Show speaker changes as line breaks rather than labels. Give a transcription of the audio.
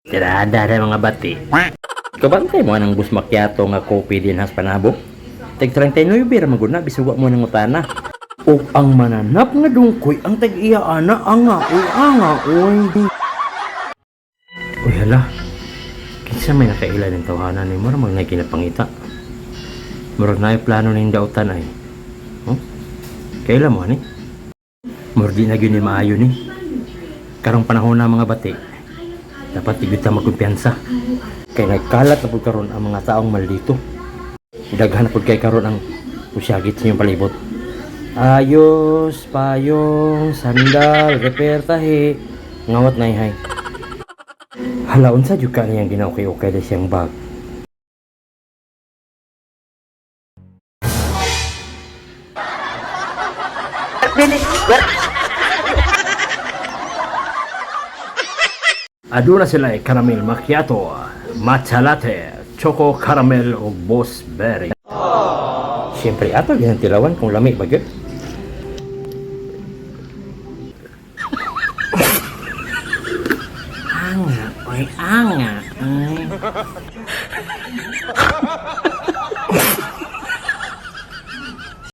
Tirada na, mga bati. Kabantay mo ang bus macchiato nga kopi din has Panabo. Tag 39 ra man gud na bisag wa mo nang utana. Ug ang mananap nga dungkoy ang tag-iya ana, anga uy, anga uy. Uy, hala. Kinsa may nakaila ng tawhana ni murag mag kinapangita? Murag naay plano ning dautan ay. Huh? Kaila mo ani? Murag di na gyud ni maayo ni. Karong panahon na, mga bati, dapat di ta magkumpiyansa. Kay nagkalat na pud karon ang mga taong maldito. Daghan na pud kay karon ang usyagit sa inyong palibot. Ayos, payong, sandal, repair tahi. Ngawat na ihay. Hala, unsa jud ka niyang ginaukay-ukay na siyang bag? Aduna sila ay caramel macchiato, matcha latte, choco caramel ug boss berry. Siyempre ato ginang tilawan kung lami ba gyud. Anga, oy, anga, oy.